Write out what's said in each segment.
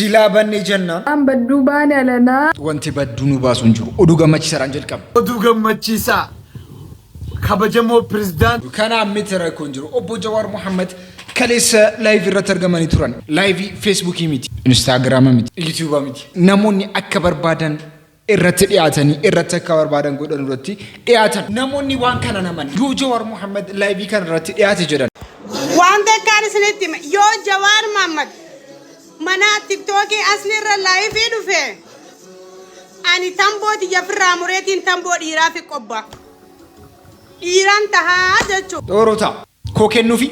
Silaa banne jennaan. Waan badduu baane alanaa. Wanti badduu nu baasu hin jiru. Oduu gammachiisaadhaan jalqabna. Oduu gammachiisaa kabajamoo pirezidaantii. Kanaan miti rakkoon jiru. Obbo Jawaar Mohaammed kaleessa live irratti argamanii turan. Live Feesbuukii miti, Instaagiraama miti, Yuutuuba miti. Namoonni akka barbaadan irratti dhiyaatanii irratti akka barbaadan godhan irratti dhiyaatan. Namoonni waan kana naman yoo Jawaar Mohaammed live kana irratti dhiyaate jedhan. Waan takkaan isinitti hima yoo Jawaar Mohaammed mana tiktookii asli irra laayifii dhufe ani tamboo tiyya firraa mureetiin tamboo dhiiraa fi qobba. Dhiiraan tahaa jechuudha. Dhoorota koo kennuufi.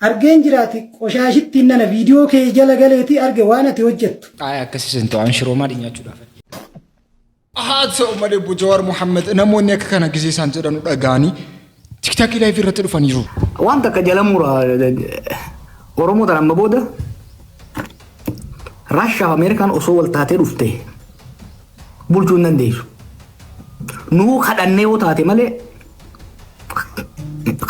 Argeen jiraati qoshaashittiin nana viidiyoo kee jala galeeti arge waan ati hojjettu. Ayi akkasis hin ta'u an shiroo maadhi nyaachuudhaaf. Haa ta'u malee obbo Jawaar Mohaammed namoonni akka kana gisee isaan jedhanu dhaga'anii tiktaakii laayivii irratti dhufaniiru. Waan takka jala mura Oromoo tan amma booda Raashaa fi Ameerikaan osoo wal taatee dhufte bulchuu hin dandeessu. Nuu kadhannee yoo taate malee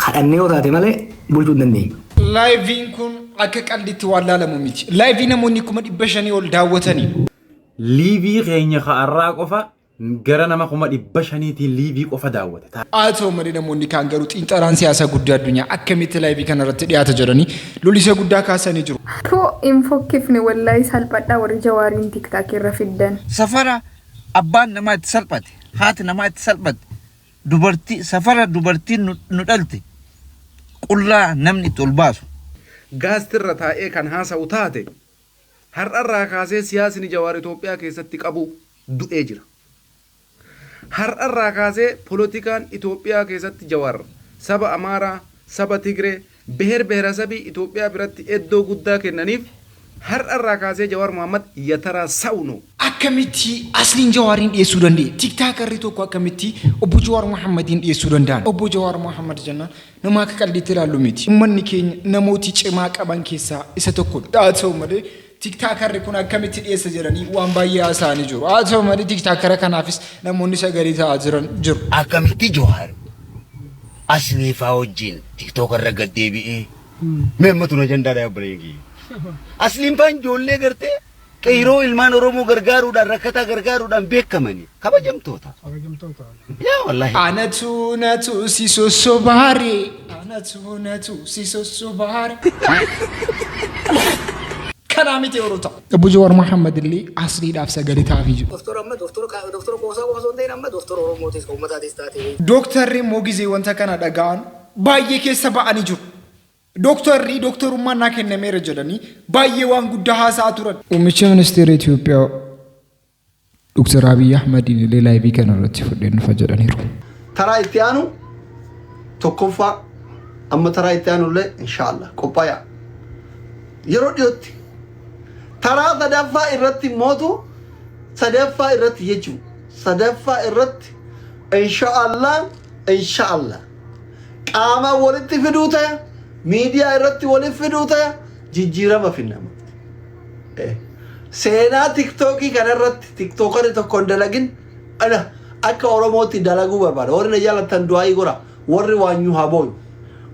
kadhannee yoo taate malee bulchuu hin dandeenyu. Laayiviin kun akka qalditti waan laalamu miti. Laayivii namoonni 500,000 ol daawwatanii. Liivii keenya ka'arraa qofa gara nama 500,000tiin liivii qofa daawwate. Haa ta'u malee namoonni kaan garuu xiinxalaan siyaasaa guddaa addunyaa akkamitti laayivii kana irratti dhiyaata jedhanii lolisa guddaa kaasanii jiru. Too hin fokkifne wallahi salphadhaa warri jawaariin tiktak irra fiddan. Safara abbaan namaa itti salphate, haati namaa itti salphatte, dubartii safara dubartiin nu nu dhalte qullaa namni itti ol baasu. Gaastirra taa'ee kan haasa'u taate har'arraa kaasee siyaasni Jawaar Itoophiyaa keessatti qabu du'ee jira. Har'arraa kaasee polotikaan Itoophiyaa keessatti Jawaar saba Amaaraa, saba Tigree, beher beherasabii Itoophiyaa biratti eddoo guddaa kennaniif har'arraa kaasee Jawaar Mohaammad yataraa saw no. Akkamitti Asliin Jawaariin dhiyeessuu danda'e? Tiktaakarri tokko akkamitti Obbo Jawaar Mohaammadiin dhiyeessuu danda'an? Obbo Jawaar Mohaammad jennaan nama akka qaldiitti ilaallu miti. Ummanni keenya namooti cimaa qaban keessaa isa tokkodha. Haa ta'u malee Tiktaakarri kun akkamitti dhiyeessa jedhanii waan baay'ee haasa'anii jiru. Haa ta'u malee tiktaakara kanaafis namoonni sagalee ta'aa jiran jiru. Akkamitti Jawaar Aslii faa wajjin tiktoka irra gad deebi'ee mee amma tun ajandaadha yaa obboleeyyan kiyya. Asliin faan ijoollee gartee qeyroo ilmaan Oromoo gargaaruudhaan rakkataa gargaaruudhaan beekamani kabajamtoota. Yaa wallaahi. Anatu natu si sossobaare anatu natu si sossobaare. Kanaa miti yeroo ta'u. Obbo Jawaar Mohaammed illee asliidhaaf sagalee ta'aafii jiru. Doktora amma doktora doktora qoosaa qofa osoo hin ta'in amma doktora Oromootis kan uummataatis taate. Dooktarri immoo gizee wanta kana dhaga'an baay'ee keessa ba'anii jiru. Dooktarri dooktarummaan naa kennameera jedhanii baay'ee waan guddaa haasa'aa turan. Muummicha Ministeera Itoophiyaa Dr. Abiy Ahmadiin illee laayivii kana irratti fudheen dhufa jedhaniiru. Taraa itti aanu tokkoffaa amma taraa itti aanu illee inshaallah qophaayaa. Yeroo dhiyootti taraa sadaffaa irratti mootu sadaffaa irratti jechuun sadaffaa irratti inshaallah inshaallah qaama walitti fiduu ta'e miidiyaa irratti walitti fiduu ta'e jijjiirama finnama. Seenaa tiktookii kanarratti tiktookarri tokko hin dalagin ana akka Oromootti dalaguu barbaada. Warri na jaalatan du'aayii godha. Warri waanyu haa booyu.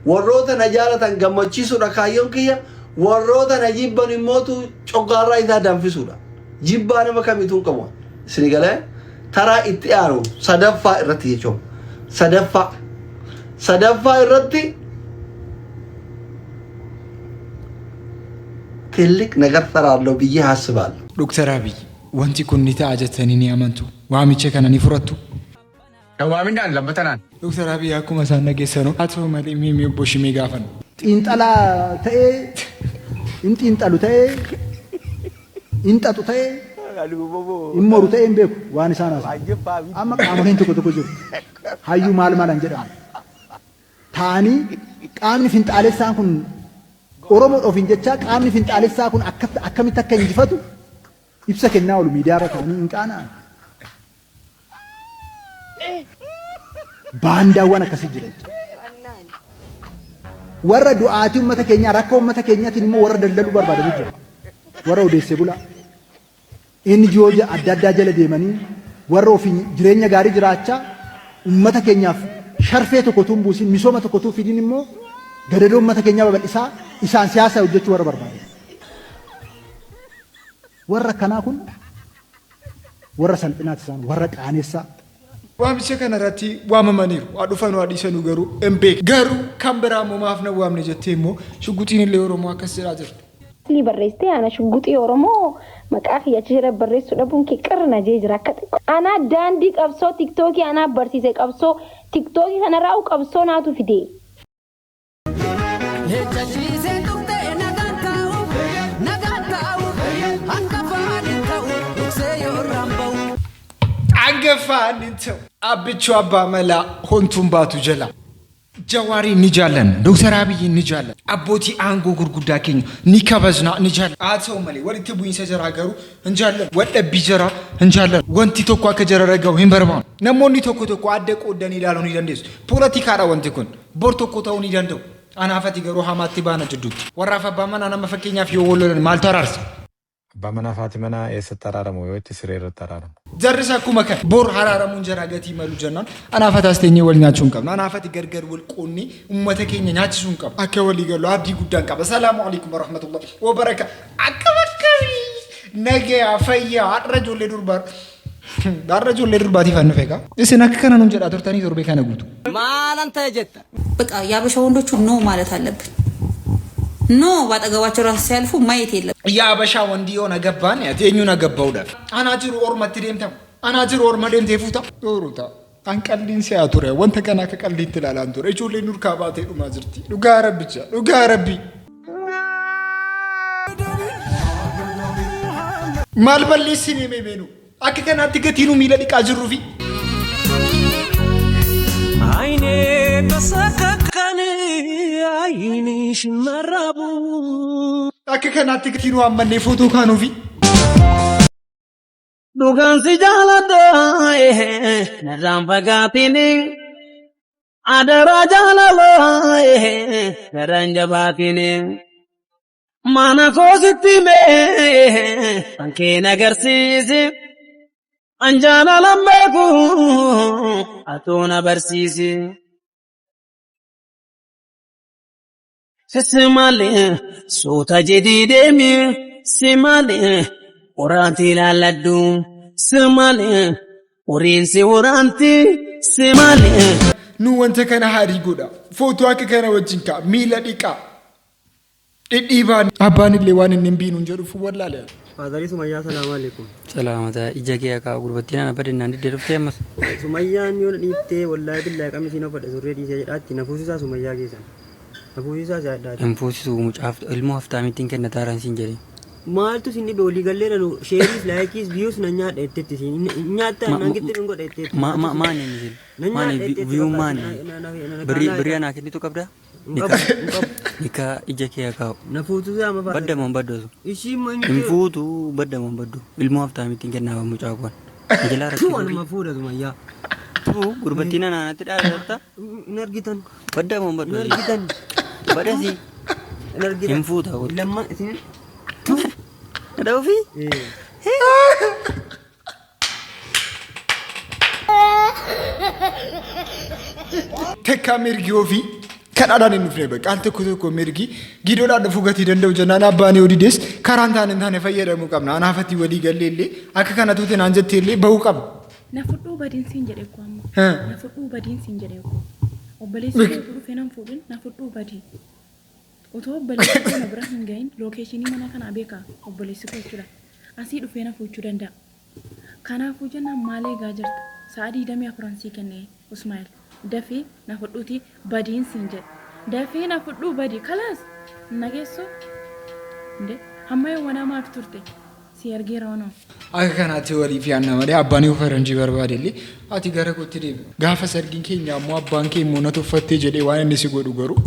Warroota na jaalatan gammachiisuudha kaayyoon kiyya. Warroota na jibban immootu coggaarraa isaa danfisuudha. Jibbaa nama kamiituu hin qabu. Isin galee taraa itti aanu sadaffaa irratti jechuudha. Sadaffaa. Sadaffaa irratti ትልቅ ነገር ሰራለሁ ብዬ አስባለሁ። Dr. Abiy wanti kun ni ta'a jettanii ni amantu? Waamicha kana ni fudhattu? Waaminaan lammatanaan. Dr. Abiy akkuma isaan dhageessanu haa ta'u malee mee mee obbo Shimee gaafannu. Xiinxalaa ta'ee hin xiinxalu ta'ee hin xaxu ta'ee hin moru ta'ee hin beeku waan isaan haasa'an. Amma qaamoleen tokko tokko jiru. Hayyuu maal maalan jedhamu. Ta'anii qaamni finxaalessaan kun Oromoodha ofiin jechaa qaamni finxaalessaa kun akkamitti akka injifatu ibsa kennaa oolu miidiyaa irra ta'anii hin qaana'an. Baandaawwan akkasii jira jechuudha. Warra du'aatii uummata keenyaa rakkoo uummata keenyaatiin immoo warra daldaluu barbaadanii jira. Warra odeessee bulaa. NGO adda addaa jala deemanii warra ofiin jireenya gaarii jiraachaa uummata keenyaaf sharfee tokko utuu hin buusin misooma tokko utuu fidin immoo gadadoo uummata keenyaa babal'isaa isaan siyaasa hojjechuu warra barbaadan. Warra akkanaa kun warra salphinaati isaan warra qaanessaa. Waamicha kana irratti waamamaniiru. Haa dhufanu haa dhiisanu garuu hin beeknu. Garuu kan biraa immoo maaf na waamne jettee immoo shugguxiin illee Oromoo akkas jedhaa jirti. Aslii barreessitee ana shugguxii Oromoo maqaa kiyya achi jala barreessuu dhabuun kee qirr na jee jira akka xiqqoo. Anaa daandii qabsoo tiktookii anaa barsiise qabsoo tiktookii kanarraa'u qabsoo naatu fide. Leenca ciisee tuqxee nagaan taa'u nagaan taa'u hangafaan hin ta'u dursee yoo irraan ba'u. Hangafaan hin ta'u. Abbichuu abbaa malaa hontuun baatu jala. Jawaariin ni jaallanna, Dr. Abiyyiin ni jaallanna, abbootii aangoo gurguddaa keenya ni kabajna, ni jaallanna. Haa ta'u malee walitti bu'iinsa jaraa garuu hin jaallannu. Wal-dhabbii jaraa hin jaallannu. Wanti tokko akka jararra gahu hin barbaannu. Namoonni tokko tokko adda qooddanii ilaaluu ni dandeessu. Poolotikaadha wanti kun. Bor tokko ta'uu ni danda'u. Anaaf ati garuu hamaatti baana jidduutti. Warraaf abbaan manaa nama fakkeenyaaf yoo wal lolan maaltu araarsa? Abbaa manaa fi haati manaa eessatti araaramu yoo jette siree irratti araaramu. Jarris akkuma kana. Bor haraaramuun jaraa gatii malu jennaan anaaf ati as teenyee wal nyaachuu hin qabnu. Anaaf ati gargar wal qoonnee ummata keenya nyaachisuu hin qabnu. Akka walii gallu abdii guddaan qaba. Salaamu alaikum warahmatullahi wabaraka. Akkam akkamii nagayaa fayyaa har'a ijoollee durbaa har'a ijoollee durbaatiif an dhufe egaa. Isin akka kana nun jedhaa turtanii torbee kana guutuu. Maalan ta'e jetta? በቃ የአበሻ ወንዶቹ ኖ ማለት አለብን። ኖ ባጠገባቸው ራሱ ሲያልፉ ማየት የለም። የአበሻ ወንድ የሆነ ገባን ያት eenyuun agabbaa'uudhaaf. Anaa jiru ormatti deemtama. Anaa jiru orma deemtee fuuta. Dooruta. An qalliin si'aa ture. Wanta kana akka qalliitti ilaalaan ture. Ijoolleen nurkaa baatee dhumaa jirti. Dhugaa rabbicha. Dhugaa rabbi. Maal balleessinee mee beenu? Akka kanaatti gatii nu miila dhiqaa jirruu fi. አይኔ በሰቀቀን አይንሽ መራቡ Akka kanaatti gatii nu hammannee footoo kaanuu fi. Dhugaan si jaaladha narraan fagaatiin adaraa jaalala garaan jabaatiin mana koo sitti mee kan kee agarsiisi an jaalalan beeku atuu na barsiisi. Simalee suuta jedhii deemi simalee qoraanti ilaalladhu simalee horiinsi waraanti simalee. Nu wanta kana haarii godha. Footoo akka kana wajjin ka'a. Miila dhiqaa. Dhidhiibaan. Abbaan illee waan inni hin biinu hin jedhuuf wallaale. Faadarii Sumayyaa salaamu alaikum. Salaamata ija kee akka gurbattiin ana badinaan diddee dhuftee ammas. Sumayyaan yoo na dhiiftee wallaahi billaahi qamisiin uffadhe surree dhiisee jedhaatti na fuusisaa Sumayyaa keessan. Na fuusisaa si addaati. Hin fuusisu mucaaf ilmoo haftaamittiin kenna taaraan siin jedhe. Maaltu sin dhibe walii galleera nu sheeriis laayikiis viyuus na nyaadha jetteetti siin nyaatta naan qixxi hin godha jetteetti. Ma ma maani inni sin? Na Maani nyaadha jetteetti viyuun bakka maani? na na na Birrii kaanaa birrii anaa kennitu qabdaa? Hin qabu hin qabu. Nikaa ija kee haa kaa'u. Na fuusisaa amma Badda moo hin baddu asu? Ishii immoo Hin fuutu badda moo hin baddu? Ilmoo haftaamittiin kennaaf mucaa koon. Na jalaa Tuu rakkisuu anuma fuudha Sumayyaa. Tuu gurbattiin anaa natti dhaadatta. Hin argitan. Badda moo hin baddu? Hin argitan. Badasi. Hin argitan. Hin fuuta kottu. Lamman isin. Dhawfi? Takkaa mirgi ofii kadhaadhaan hin dhufne bakka al tokko tokko mirgi gidoodhaan dhufuu gatii danda'u jennaan abbaan yoo dides karaan taane hin taane fayyadamuu qabna. Anaafati walii gallee illee akka kana tuute naan jettee illee bahuu qabna. Na fudhuu badiin siin jedhe koo amma. Na fudhuu badiin siin jedhe koo. Obboleessi koo utuu dhufee nan fuudhin na fudhuu badii. Otoo obboleessi koo na bira hin gahin lookeeshinii mana kanaa beeka obboleessi koo jechuudha. Asii dhufee na fuuchuu danda'a. Kanaafuu jennaan maal eegaa jirta? Sa'a 24n sii kenne Usmaa'el. Dafii na fudhuutii badiin siin jedhe. Dafii na fudhuu badii. Kalaas! Hin dhageessuu? Inde hamma yowwanaa maaf turte? Sii argeera onoo. Akka kanaatti waliif yaadna malee abbaan yoo faranjii barbaade illee ati gara kootti deebi. Gaafa sargiin keenya ammoo abbaan kee immoo na tuffattee jedhee waan inni si godhu garuu.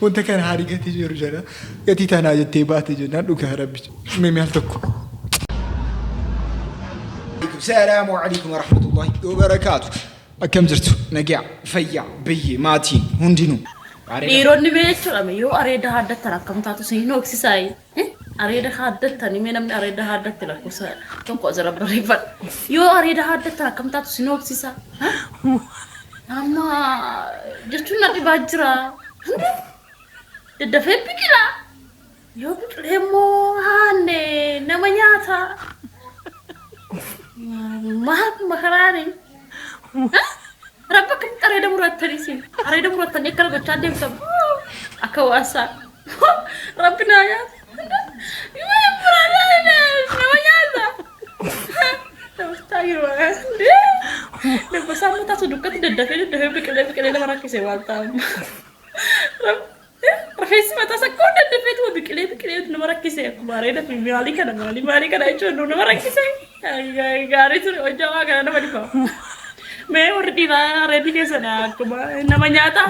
Wanta kana haadhi gatii jiru jedha. Gatii tanaa jettee baate jennaan dhugaa rabbi. Mee al tokko. Salaamu alaikum warahmatullahi wabarakaatu. Akkam jirtu? Nagaa, fayyaa, biyyi, maatiin hundinuu. Dhiironni mee jechuudha mee yoo areeda haaddattan akkam taatu isin hin hooksisaayi. Areeda haaddattani mee namni areeda haaddatte lakkoofsa tokko asirra barreeffadha. Yoo areeda haaddattan akkam taatu isin hooksisaa. Amma jechuun na dhibaa jira. Daddafee biqila. Yoo biqilee immoo haanne nama nyaata. Maal makaraani? Rabbi akkamitti areeda murattanii siin? Areeda murattanii akkana gochaa deemtan. Akka waasaa. Rabbi naa nyaata. Nama nyaata. Dabbasaa mataa sun dukkatti daddafee daddafee biqilee biqilee nama rakkise waan ta'an. Rifeensi mataa isaa akkuma daddafeetuma biqilee biqilee nama rakkise akkuma areeda fi maalii kana maalii maalii kana jechuun nama rakkise. Gaarii ture hojjaa kana nama dhiba. Mee warri dhiiraa areedni keessan akkuma nama nyaataa.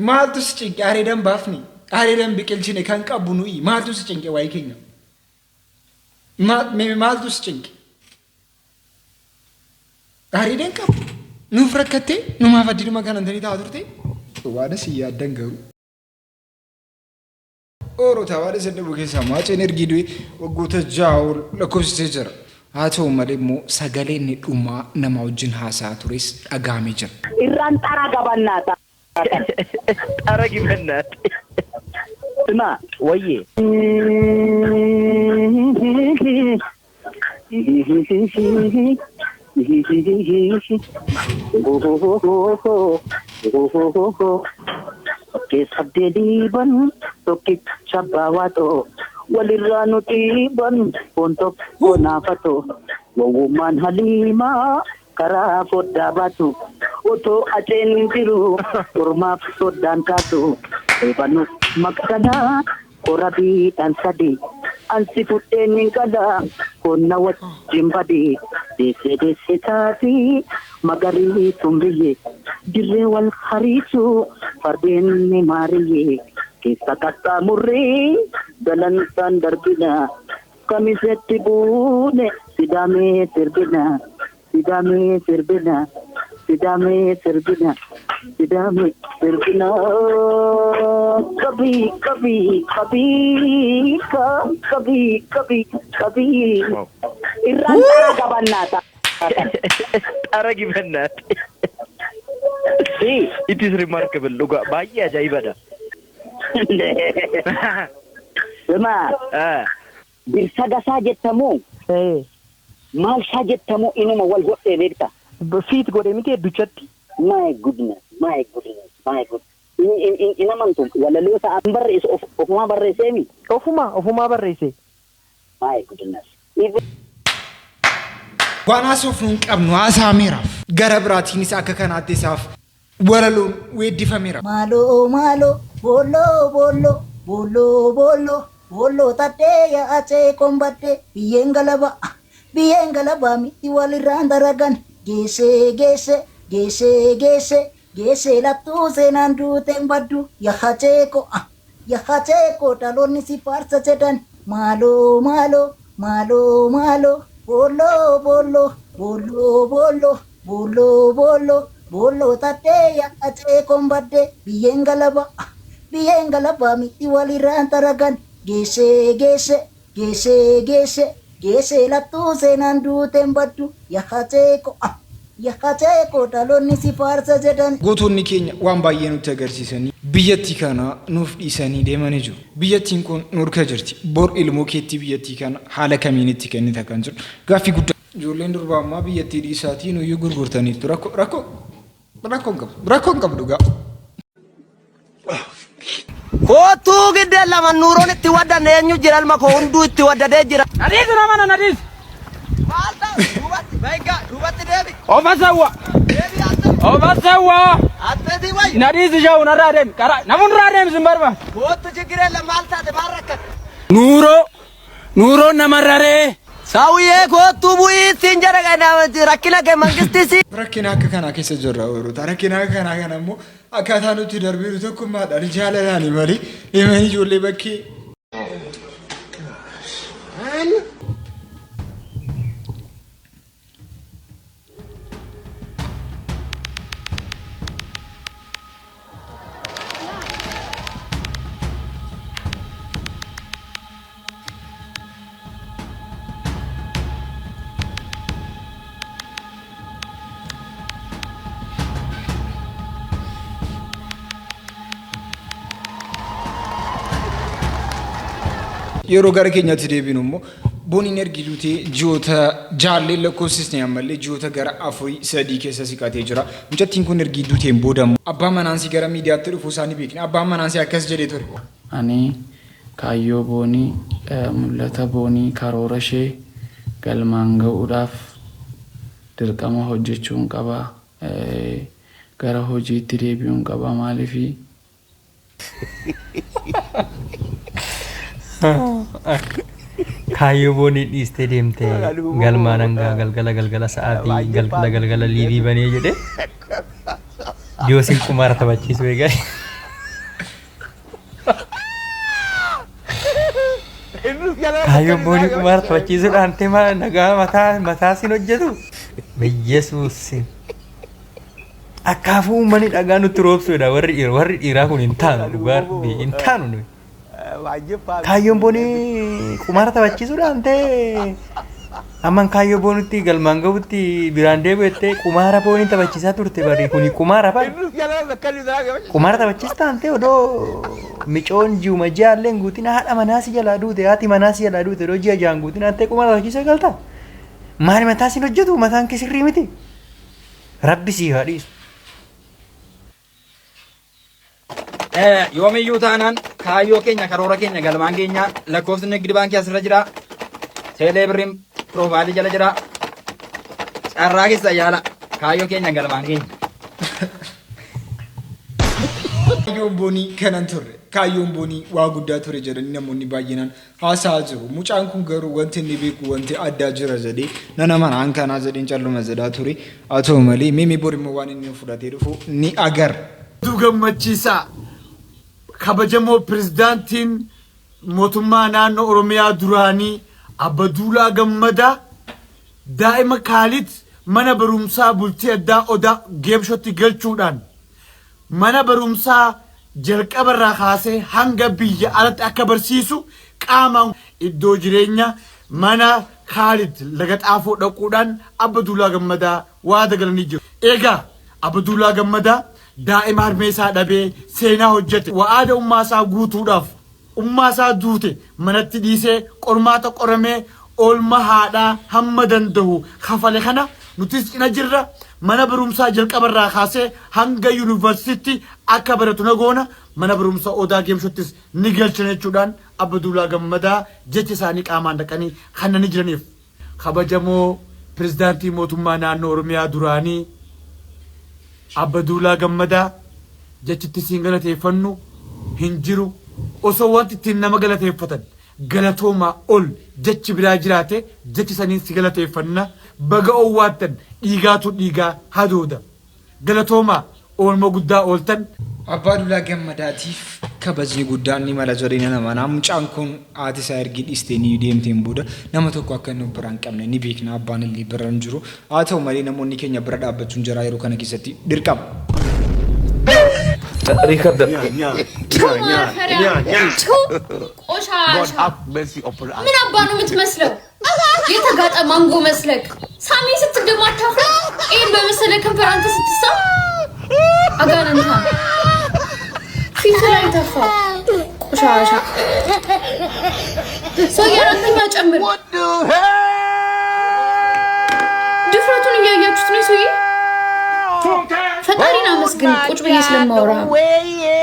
Maaltu si cinqe areedan baafne areedan biqilchine kan qabu nuyi maaltu si cinqe waa'ee keenya maaltu si cinqe areedan qabu nuuf rakkattee numaaf addinuma kanan tanii ta'a turte waan isin yaaddan garuu. Oorota waan isin dhibu keessaa maaceen ergii du'e waggoota 6 ol lakkoofsisee jira. Haa ta'u malee immoo sagalee inni dhumaa nama wajjin haasa'aa tures dhaga'amee jira. Irraan xaraga bannaata. Xaragi bannaata. Sima wayye. Keessabdee dhiiban tokkicha baawwaatoo walirraa nu dhiiban foon tokko naafatoo wawwummaan haliimaa karaa foddaa baatu otoo aceen jiru ormaaf soddaan taatu eebanus maqsanaa qorabiidhaan sadi ansi fudheen hin qala konna wajjin badi deessee deessee taati magariituun biyye dirree wal hariisu fardeen ni maariyye keessa qaxxaamurree galansaan darbina kamisetti buune sidaamee sirbina sidaamee sirbina sidaamee sirbina sidaamee sirbina kabii kabii kabii kabii kabii kabii irraan xaraga bannaata. Xaragi bannaata. It is remarkable dhugaa baay'ee ajaa'ibadha. Sima birsa gasaa jettamoo maal isaa jettamoo inuma wal godhee beekta. Fiit godhe miti hedduchatti. My goodness, my goodness, my goodness. In amantu walaloo isaa an barreesse ofumaa barreesseemi. Ofumaa ofumaa barreesse. My goodness. Waan haasofnu hin qabnu haasa'ameeraaf. Gara biraatiinis akka kanaatti isaaf walaloon weeddifameera. Maaloo maaloo boolloo boolloo boolloo boolloo boolloo tadhee yaa'acee kombadhee biyyeen galaba biyyeen galabaa miti walirraan daragan geessee geessee geessee geessee geessee lattuu seenaan duuteen baddu yaa'acee ko yaa'acee ko dhaloonni si faarsa jedhan maaloo maaloo maaloo maaloo boolloo boolloo boolloo boolloo boolloo boolloo boolloo tadhee yaa'acee kombadhee biyyeen galaba biyyeen galabaa miti walirraan daragan geessee geessee geessee geessee geessee lattuu seenaan duuteen baddu yaa'acee ko yaa'acee ko dhaloonni si faarsa jedhan. Gootonni keenya waan baay'ee nutti agarsiisanii biyyattii kana nuuf dhiisanii deemanii jiru. Biyyattiin kun nu harka jirti. Bor ilmoo keetti biyyattii kana haala kamiin itti kennita kan jedhu gaaffii guddaa. Ijoolleen durbaa ammaa biyyattii dhiisaatii nuyyuu gurgurtaniittu rakkoo rakkoo rakkoo hin qabu rakkoo hin qabu dhugaa. Kootuu giddeen lama nuuroon itti waddanne eenyu jira ilma koo hunduu itti waddadee jira. Nadiisu nama na nadiisu. Maal ta'u duubatti baay'ee duubatti deebi. Ofa sawwa. Ofa sawwa. Atteetii wayya. Nadiisu sha'u narraa deemi. Karaa namu nurraa deemi sin barbaadu. Kootu jigiree lama maal taate maal rakkate. Nuuroo nuuroon nama raree. Saawuyee koottuu bu'ii siin jedha rakkina kee mangistii si. Rakkina akka kanaa keessa jirra oolota. Rakkina akka kanaa kana immoo akkaataa nuti darbinu tokkummaadhaan jaalalaani malee deemanii ijoollee bakkee. Yeroo gara keenyaatti deebinu immoo Booniin ergi duutee ji'oota jaalleen lakkoofsisne ammallee ji'oota gara afurii sadii keessa siqatee jira. Mucattiin kun ergi duuteen booda immoo abbaan manaansii gara miidiyaatti dhufuu isaa ni beekna. Abbaan manaansii akkas jedhee ture. Ani kaayyoo Boonii, mul'ata Boonii, karoora ishee galmaan ga'uudhaaf dirqama hojjechuun qaba. Gara hojiitti deebi'uun qaba. Maaliif? Kaayyoo boonii dhiistee deemte galmaan hangaa galgala galgala sa'aatii galgala galgala liivii banee jedhe Joosiin qumaara taphachiisuu eegale. Kaayyoon boonii qumaara taphachiisuudhaan tema nagaa mataa mataa siin hojjetu. Biyyesuusin. Akkaafuu uummanni dhagaa nutti roobsuudha warri dhiira warri dhiiraa kun hin taanu dhugaa rabbii hin taanu nuyi. Kaayyoon boonii qumaara taphachiisuudhaan ta'e amman kaayyoo boonitti galmaan gahutti biraan deebi'u jettee qumaara boonii taphachiisaa turte bari kuni qumaara bara. Qumaara taphachiistaan ta'e odoo micoon ji'uma ji'aallee hin guutin haadha manaa si jalaa duute haati manaa si jalaa duute odoo ji'a ja'an guutin hattee qumaara taphachiisee galta. Maali mataa sin hojjetu mataan kee sirrii miti. Rabbi sii haa dhiisu. Yoomiyyuu taanaan kaayyoo keenya karoora keenya galmaan keenya lakkoofsi nigdi baankii asirra jira. Teelee birriin piroofaayilii jala jira. Carraa keessa yaala kaayyoo keenya galmaan keenya. Kaayyoon boonii kanan turre. Kaayyoon boonii waa guddaa ture jedhanii namoonni baay'inaan haasa'aa jiru. Mucaan kun garuu wanti inni beeku wanti addaa jira jedhee nan amana. An kanaa jedheen calluma jedhaa ture. Haa ta'u malee mee mee bor immoo waan inni fudhatee dhufu ni agarra. Oduu gammachiisaa! Kabajamoo Pirezidaantiin Mootummaa Naannoo Oromiyaa duraanii Abba Duulaa Gammadaa daa'ima Kaalid mana barumsaa bultii addaa Odaa Geebshootti galchuudhaan mana barumsaa jalqaba irraa kaasee hanga biyya alatti akka barsiisu qaamaan iddoo jireenya mana Kaalid Laga Xaafoo dhaquudhaan Abba Duulaa Gammadaa waada galanii jiru. Egaa Abba Duulaa Gammadaa daa'ima harmee isaa dhabee seenaa hojjete wa'aada ummaa isaa guutuudhaaf ummaa isaa duute manatti dhiisee qormaata qoramee oolma haadhaa hamma dandahu kafale kana nutis cina jirra mana barumsaa jalqaba irraa kaasee hanga yuunivarsiititti akka baratu na goona mana barumsa Odaa Geemshottis ni galchina jechuudhaan Abba Duulaa Gammadaa jecha isaanii qaamaan dhaqanii kannanii jiraniif kabajamoo Pirezidaantii Mootummaa Naannoo Oromiyaa duraanii Abba Duulaa Gammadaa jechi itti siin galateeffannu hin jiru. Osoo wanti ittiin nama galateeffatan galatoomaa ol jechi biraa jiraate jecha saniin si galateeffanna. Baga owwaattan dhiigaatu dhiigaa hadooda. Galatoomaa oolma guddaa ooltan. Abbaa Duulaa Gammadaatiif kabajni guddaan ni mala jedhee nan amana. Mucaan kun haati isaa ergi dhiistee ni deemteen booda nama tokko akka inni of biraa hin qabne ni beekna. Abbaan illee bira hin jiru. Haa ta'u malee namoonni keenya bira dhaabbachuun jaraa yeroo kana keessatti dirqama. ቆሻሻ ምን አባ ነው የምትመስለው? የተጋጠ ማንጎ መስለክ ሳሚ ስትል ደግሞ አታፍርም? ይሄን በመሰለ ከንፈር አንተ ስትሳም አጋንንታ ፊት ላይ ተፋ ቆሻሻ ሰው የአራተኛ ጨምር። ድፍረቱን እያያችሁት ነው ሰውዬ። ፈጣሪን አመስግን ቁጭ ብዬ ስለማወራ።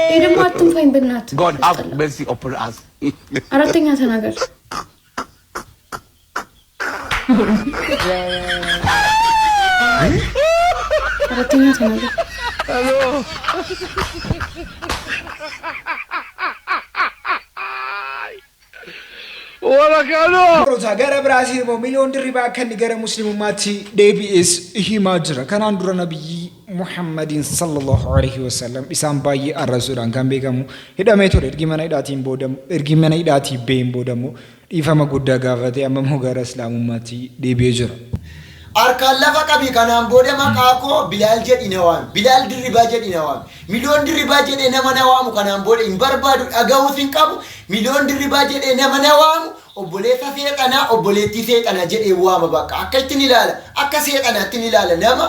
ይሄ ደግሞ አትንፋኝ በእናትህ። አራተኛ ተናገር። አራተኛ ተናገር። Warroota gara biraatiin immoo Miliyoon Dirribaa akka inni gara muslimummaatti deebi'es himaa jira. Kanaan dura Nabiyyii Muhammadiin sallallahu alaihi wasallam isaan baay'ee arrabsuudhaan kan beekamu hidhamee ture. Ergi mana hidhaatiin booda ergi mana hidhaatii ba'een booda immoo dhiifama guddaa gaafatee amma immoo gara islaamummaatti deebi'ee jira. Harkaan lafa qabi kanaan booda maqaa koo Bilaal jedhi na waami. Bilaal Dirribaa jedhi na waami. Miliyoon Dirribaa jedhee nama na waamu kanaan booda hin barbaadu dhaga'uus hin qabu. Miliyoon Dirribaa jedhee nama na waamu obboleessa seexanaa obboleettii seexanaa jedhee waama bakka. Akka ittiin ilaala akka seexanaatti ilaala nama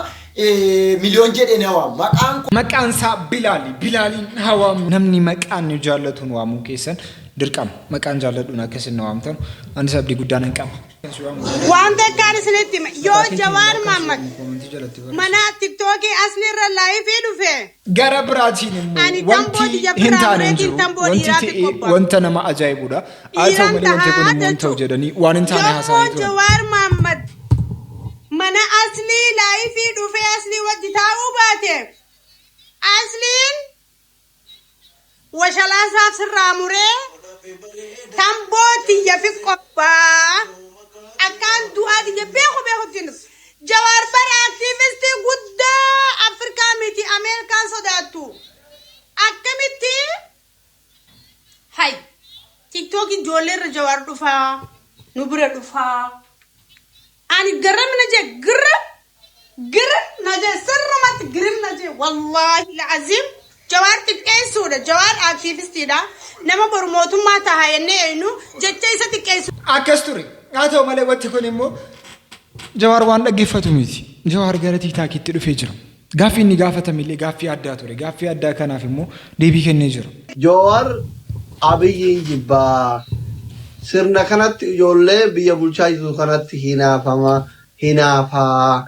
miliyoon jedhee na waamu. Maqaan koo Maqaan isaa Bilaali. Bilaaliin haa waamnu. Namni maqaan nu jaallatuun waamuu keessan Dirqama maqaan jaalladhuun akka isin na waamtan anis abdii guddaa nan qaba. Waan takkaan isinitti hima. Yoo Jawaar Mohammad mana tiktookii asliirra live dhufe. Gara biraatiin immoo Ani tamboo wanti tiyya hin biraa taane hin mureetiin jiru. tamboo Wanti dhiiraatti ta'e qophaa'u. wanta nama ajaa'ibudha. Haa ta'u Dhiiraan malee wanti kun tahaa immoo hin ta'u jechuudha. jedhanii waan hin taane Yommuu haasa'anii turan. Jawaar Mohammad mana aslii live dhufee aslii wajji taa'uu baate, asliin washalaasaaf sirraa muree tamboo tiyya fi qophaa'a. Akkaan du'aa tiyya beeku beekutti hin dhufu. Jawaar bara aktiivistii guddaa Afrikaa miti Ameerikaan sodaattu. Akkamitti hay tiktook ijoollee irra Jawaar dhufaa, nu bira dhufaa. Ani garam na jee, girim girim na jee, sirrumatti girim na jee. Wallaahi la'aziim, Jawaar xiqqeessuudha. Jawaar aktiivistiidha. Nama boru mootummaa taha jennee eenyu jecha isa xiqqeessu. Akkas ture. Haa ta'u malee wanti kun immoo Jawaar waan dhaggeeffatu miti. Jawaar gara tiktaakiitti dhufee jira. Gaaffii inni gaafatame illee gaaffii addaa ture. Gaaffii addaa kanaaf immoo deebii kennee jira. Jawaar Abiyyiin jibbaa. Sirna kanatti, ijoollee biyya bulchaa jirtu kanatti hinaafama, hinaafaa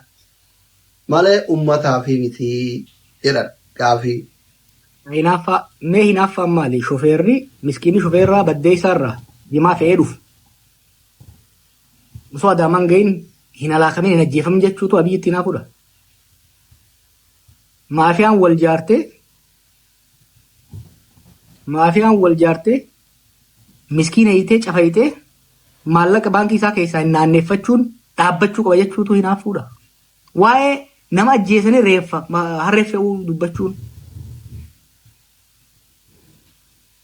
malee ummataaf miti jedhan gaafii. Hinaaffaa, mee hinaaffaan maali? Shofeerri miskiinni shofeerraa baddeessaarraa jimaa fe'ee dhufu. Osoo Adaamaan gahin hin halaakamin, hin ajjeefamin jechuutu Abiyyitti hinaafuudha. Maafiyaan wal jaartee miskiina hiitee, cafayitee, maallaqa baankii isaa keessaa hin naanneeffachuun dhaabbachuu qaba jechuutu hinaafuudha. Waa'ee nama ajjeesanii reeffa harree fe'uu dubbachuun.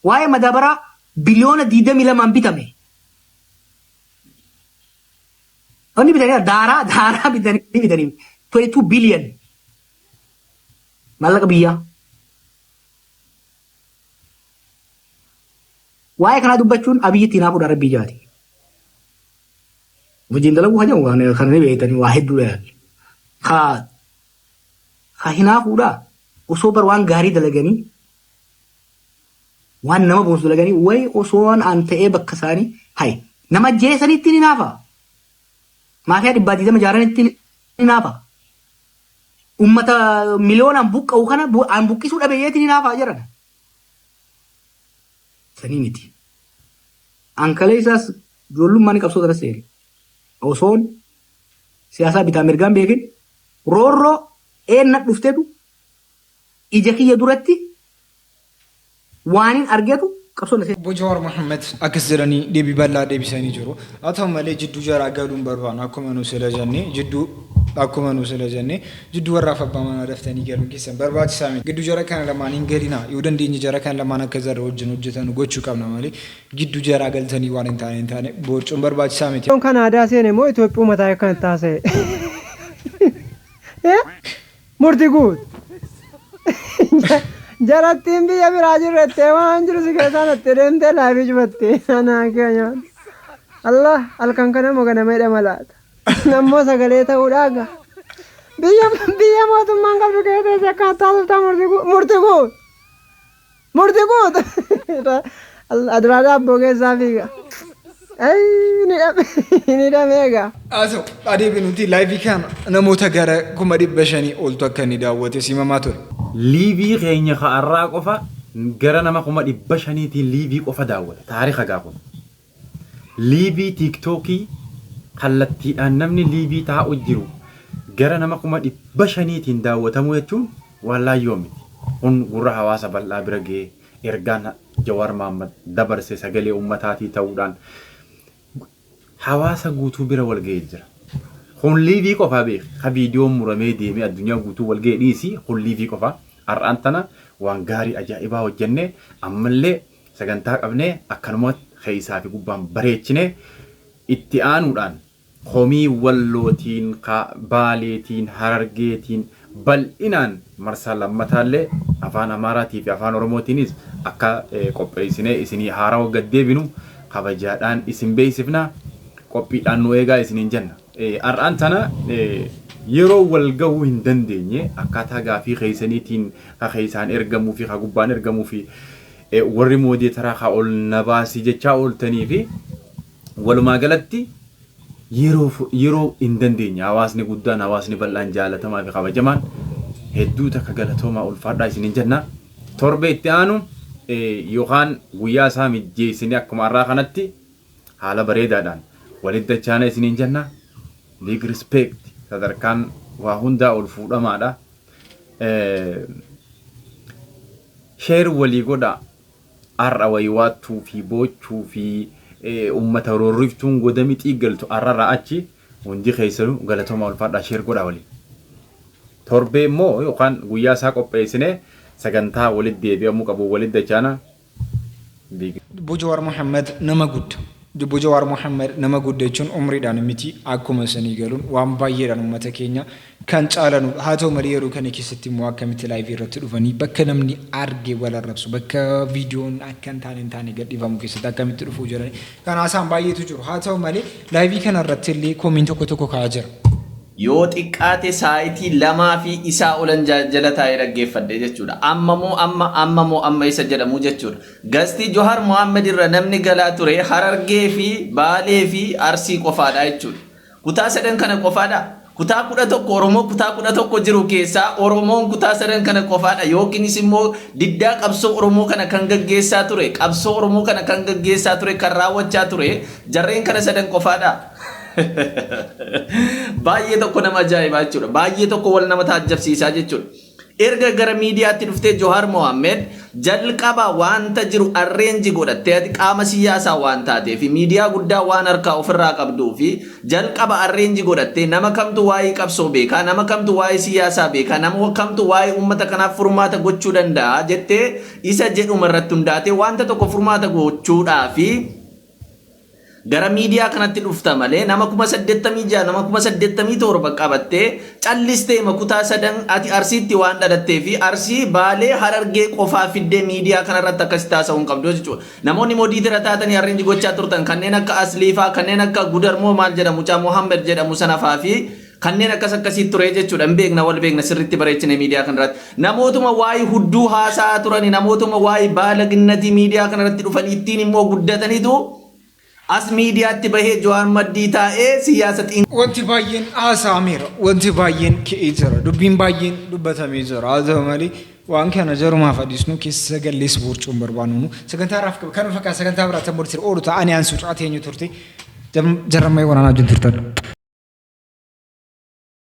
Waa'ee madaabaraa biliyoona 22n bitame. Wanni bitanii daaraa daaraa bitanii 22 billion maallaqa biyyaa. Waa'ee kanaa dubbachuun Abiyyitti hinaafuudha, rabbii jaati. Hojiin dalaguu hajamu kan ni beektanii waa hedduudha yaadde. Ka hinaafuudha osoo bar waan gaarii dalaganii, waan nama boonsu dalaganii, wayi osoo waan aan ta'ee bakka isaanii hay nama ajjeesanitti ni hinaafa. Maafiyaa 120 ijaaranitti ni hinaafa. Ummata miliyoonaan buqqa'u kana aan buqqisuu dhabeeyyeetti ni hinaafaa jiran. Sanii miti. Ankalee isaas ijoollummaan ni qabsoo tana seene. Osoon siyaasaa bitaa mirgaan beekin, roorroo eenna dhuftetu ija kiyya duratti waanin argetu qabsoo na seene. Obbo Jawaar Mohammed akkas jedhanii deebii bal'aa deebisanii jiru. Haa ta'u malee jidduu jaraa galuun barbaannu, akkuma nu sila jenne, jidduu warraaf abbaa manaa daftanii galuun keessan barbaachisaa miti. Gidduu jara kana lamaan hin galinaa. Yoo dandeenye jara kana lamaan akka jarra wajjin hojjetan gochuu qabna malee gidduu jaraa galtanii waan hin taane boorcuun barbaachisaa miti. Kan aadaa seene moo Itoophiyaa mataa akkanatti taasise? Murti guut. Jarattiin biyya biraa jirrettee waan jiru si keessaa natti deemtee live cufatte. Anaa keenya. Allah, halkan kana moo ganama hidhama laata? Ammoo sagalee ta'uudhaa gaa. Biyya mootummaan qabdu keessa akka taasiftaa, murti guut. Murti guut. Aduraa daabboo keessaa fiiga. Ni hidhame egaa. Haa ta'u adeemee live kana namoota gara 500,000 oltu akka inni daawwate simamaa ture. Live keenya ka'arraa qofa gara nama 500,000tiin live qofa daawwata. Taarika gaafun. Live tiiktookii kallattiidhaan namni live taa'u jiru gara nama 500,000tiin daawwatamuu jechuun waan laayyoo miti. Kun gurra hawaasa bal'aa bira ga'ee, ergaan Jawaar Mahaammad dabarse sagalee ummataatii ta'uudhaan hawaasa guutuu bira wal ga'ee jira. Kun live qofaa beeki. Ka viidiyoon muramee deemee addunyaa guutuu wal ga'e dhiisi, kun live qofaa. Har'aan tana waan gaarii ajaa'ibaa hojjennee, ammallee sagantaa qabnee, akkanumatti keessaa fi gubbaan bareechinee, itti aanuudhaan komii Wallootiin, Baaleetiin, Harargeetiin bal'inaan marsaa lammataallee afaan Amaaraatii fi afaan Oromootiinis akka qopheessinee isinii haarawaa gad deebinu kabajaadhaan isin beeksifna, qophiidhaan nu eegaa isiniin jenna. Har'aan tana yeroo wal gahuu hin dandeenye, akkaataa gaafii keessaniitiin ka keessaan ergamuu fi ka gubbaan ergamuu fi Warri moodeetaraa haa ol na baasii jechaa ooltanii fi walumaa galatti yeroo yeroo hin dandeenye hawaasni guddaan hawaasni bal'aan jaalatamaa fi kabajamaan hedduu takka galatoomaa ulfaadhaa isiniin jenna. Torbee itti aanu yookaan guyyaa isaa mijjeessinee akkuma har'aa kanatti haala bareedaadhaan walitti dachaana isiniin jenna. Big respect sadarkaan waa hundaa ol fuudhamaadha. Share walii godhaa. Har'a waywaattuu fi boochuu fi ummata roorriftuun goda mixii galtu har'arraa achi hundi keessanuu galatoomaa ulfaadhaa share godhaa waliin. Torbee immoo yookaan guyyaa isaa qopheessinee sagantaa walitti deebi'amuu qabu walitti dachaana. Big. Obbo Jawaar Mohammed nama gudda. Obbo Jawaar Mohammed nama gudda jechuun umriidhaan miti akkuma isanii galuun waan baay'eedhaan uummata keenya kan caalanudha. Haa ta'u malee yeroo kana keessatti immoo akkamitti live irratti dhufanii bakka namni arge wal arrabsu bakka viidiyoon akka hin taane hin taane gadhiifamu keessatti akkamitti dhufuu jedhanii kan haasa'an baay'eetu jiru. Haa ta'u malee live kana irratti illee komiin tokko tokko ka'aa jira. Yoo xiqqaate saayitii lamaa fi isaa olan jala taa'ee dhaggeeffadhe jechuudha. Amma moo amma amma moo amma isa jedhamu jechuudha. Gastii Johar Mohaammed irra namni galaa ture Harargee fi Baalee fi Arsii qofaadha jechuudha. Kutaa sadan kana qofaadha. Kutaa 11 Oromoo kutaa 11 jiru keessaa Oromoon kutaa sadan kana qofaadha yookiinis immoo diddaa qabsoo Oromoo kana kan gaggeessaa ture qabsoo Oromoo kana kan gaggeessaa ture kan raawwachaa ture jarreen kana sadan qofaadha. Baay'ee tokko nama ajaa'ibaa jechuudha. Baay'ee tokko wal nama taajjabsiisaa jechuudha. Erga gara miidiyaatti dhuftee Johaar Mohaammed jalqaba wanta jiru arrange godhattee ati qaama siyaasaa waan taatee fi miidiyaa guddaa waan harkaa ofirraa qabduu fi jalqaba arrange godhattee nama kamtu waa'ee qabsoo beekaa, nama kamtu waa'ee siyaasaa beekaa, nama kamtu waa'ee uummata kanaaf furmaata gochuu danda'a jettee isa jedhuma irratti hundaatee wanta tokko furmaata gochuudhaa fi gara miidiyaa kanatti dhufta malee nama 86,000 nama 87,000 qabattee callistee kutaa sadan ati Arsiitti waan dhalattee fi Arsii Baalee Harargee qofaa fiddee miidiyaa kanarratti akkasitti haasa'uu hin qabdu jechuudha. Namoonni moderator taatanii arrange gochaa turtan kanneen akka Asliifaa kanneen akka Gudarmoo maal jedhamu Mucaa Muhammed jedhamu sanafaa fi kanneen akkas akkasii ture jechuudha. Hin beekna wal beekna sirriitti bareechine miidiyaa kanarratti. Namootuma waa'ee hudduu haasa'aa turani namootuma waa'ee baalaginnatii miidiyaa kanarratti dhufanii ittiin immoo guddataniitu as miidiyaatti bahee Jawaar maddii taa'ee siyaasa xiin. Wanti baay'een haasa'ameera. Wanti baay'een ka'ee jira. Dubbiin baay'een dubbatamee jira. Haa ta'u malee waan kana jarumaaf adiisnu keessa gallees borcuun barbaannu. Sagantaa raaf kan fakkaata sagantaa biraatti ammoo oolu ta'anii aansuu caatee eenyu turte. Jarramee waraanaa wajjin turtan.